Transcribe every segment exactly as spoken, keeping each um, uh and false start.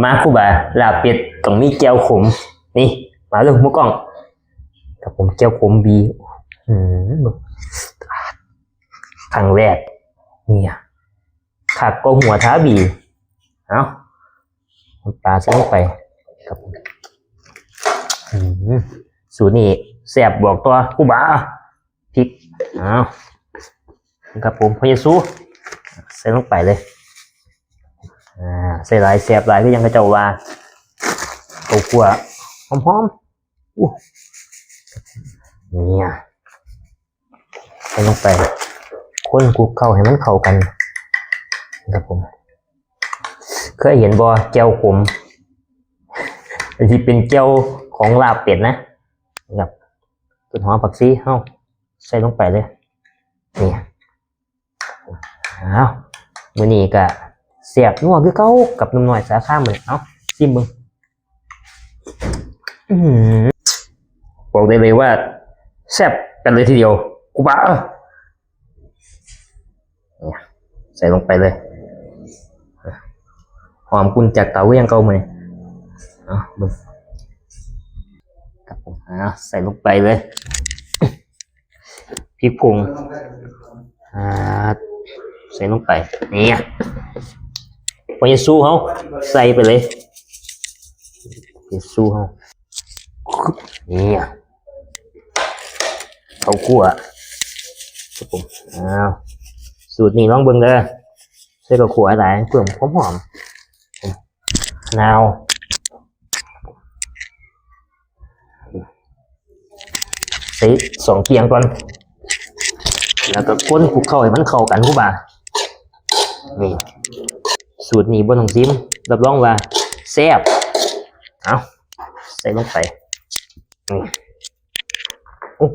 มาครูบา ลาบเป็ดต้องมีแจ่วขม นี่ มาเร็วหมู่กล้อง ครับผม แจ่วขมบี อืม ครั้งแรก เนี่ย คักก็หัวท้าบี เอาน้ำปลาใส่ลงไป ครับผม อืม สูตรนี้แซ่บบอกต่อครูบา พริก เอา ครับผม พระเยซู ใส่ลงไปเลย อ่า ใส่หลายแซ่บหลาย คือยังเขาเจ้าว่า ข้าวคั่วหอมๆ อู้ เนี่ย ใส่ลงไป คนคลุกเข้าให้มันเข้ากัน ครับผม เคยเห็นบ่ แจ่วขม ที่เป็นแจ่วของลาบเป็ดนะ ครับ ต้นหอมผักชีเฮาใส่ลงไปเลย นี่ เอา มื้อนี้ก็แซ่บนัวคือเก่ากับหนุ่มน้อยสาขามื้อนี้ เอา ซิมเบิ่ง อื้อหือ บอกได้เลยว่าแซ่บกันเลยทีเดียว ครูบา เนี่ย ใส่ลงไปเลย หอมกุนจากเตายังเก่ามื้อนี้ เอาเบิ่ง ครับผม เอา ใส่ลงไปเลย พริกผง อ่า ใส่ลงไป เนี่ย พระเยซูเฮา ใส่ไปเลย พระเยซูเฮา เนี่ย ข้าวคั่ว ครับผม อ้าว สูตรนี้ลองเบิ่งเด้อ ใส่ข้าวคั่วหลาย เพิ่มความหอม นาว ใส่สองเกียงก่อน แล้วก็คนคลุกเข้าให้มันเข้ากันครูบา นี่ สูตรนี้บ่ต้องซิม รับรองว่าแซ่บ เอา ใส่ลงไป นี่ โอ้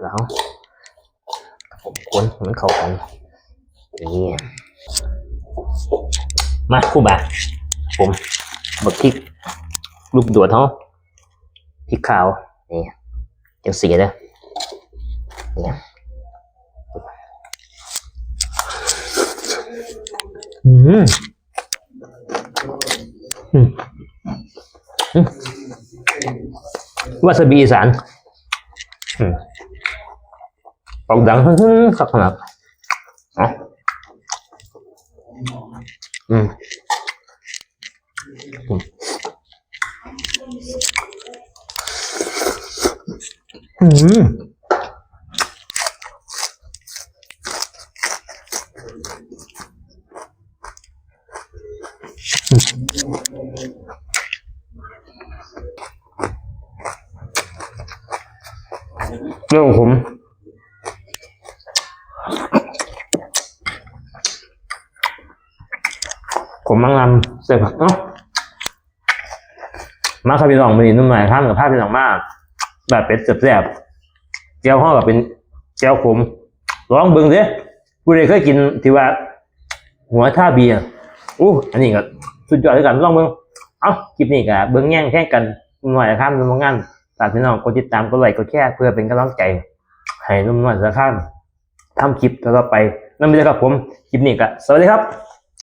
แล้ว ผมคนให้มันเข้ากัน นี่ มาครูบา ผม บักพริก ลูกโดดเฮา พริกขาว นี่ จังสีเด้อ นี่ อืม อืม อืม วาซาบิอีสาน อืม ออกดัง คักขนาด เนาะ อืม อืม อืม เรื่องผม ผมมังนำใส่ผักเนาะ มาครับพี่น้อง มื้อนี้หนุ่มน้อยพากับพาพี่น้องมา ลาบเป็ดแซ่บๆ แจ่วเฮาก็เป็นแจ่วขม ลองเบิ่งเด้อ ผู้ใดเคยกินที่ว่า หัวท่าเบียร์ อู้ อันนี้ก็สุดยอดคือกัน ลองเบิ่ง เอ้า คลิปนี้ก็เบิ่งแย่งแข่งกัน หนุ่มน้อยพาหนุ่มงาน ฝากพี่น้องกดติดตาม กดไลค์ กดแชร์ เพื่อเป็นกำลังใจ ให้หนุ่มน้อยสาขาทำคลิปต่อๆไป นั่นเองครับผม คลิปนี้ก็สวัสดีครับ